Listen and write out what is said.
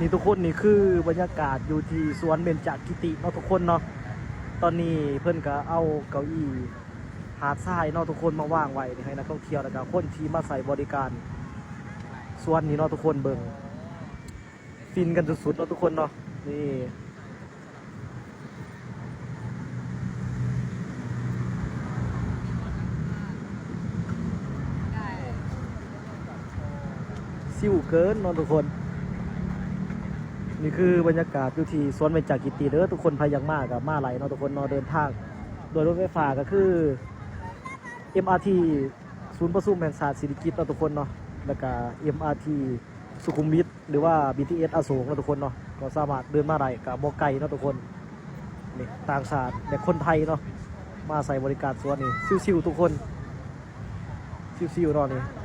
ນີ້ທຸກຄົນ ນີ້ຄືບັນຍາກາດຢູ່ທີ່ສວນເບັນຈະກິຕິເນາະທຸກຄົນເນາະ. ຕອນນີ້ເພິ່ນກໍເອົາເກົ້າອີ່ຫາດຊາຍເນາະທຸກຄົນ ມາວາງໄວ້ນີ້ໃຫ້ນັກທ່ອງທ່ຽວ ແລ້ວກໍຄົນທີ່ມາໃຊ້ບໍລິການສວນນີ້ເນາະທຸກຄົນ. ເບິ່ງ ຟິນກັນສຸດໆເນາະທຸກຄົນເນາະ. ນີ້ ຊິວເກີນເນາະທຸກຄົນ. ນີ້ຄືບັນຍາກາດຢູ່ທີ່ສວນເບັນຈະກິຕິເດີທຸກຄົນ. ໃຜຢາກມາກໍມາໄດ້ເນາະທຸກຄົນເນາະ. ເດີນທາງໂດຍລົດໄຟຟ້າກໍຄື ເອັມອາທີ ສູນປະຊຸມແຫ່ງຊາດສິລິກິດເນາະທຸກຄົນເນາະ, ແລ້ວກະ ເອັມອາທີ ສຸຂຸມວິດ ຫຼືວ່າ ບີທີເອສ ອະໂສກເນາະທຸກຄົນເນາະ. ກໍສາມາດເດີນມາໄດ້ ກະບໍ່ໄກເນາະທຸກຄົນ. ນີ້ ຕ່າງຊາດ ແລະ ຄົນໄທເນາະ ມາໃຊ້ບໍລິການສວນນີ້ ຊິວໆທຸກຄົນ ຊິວໆເນາະນີ້.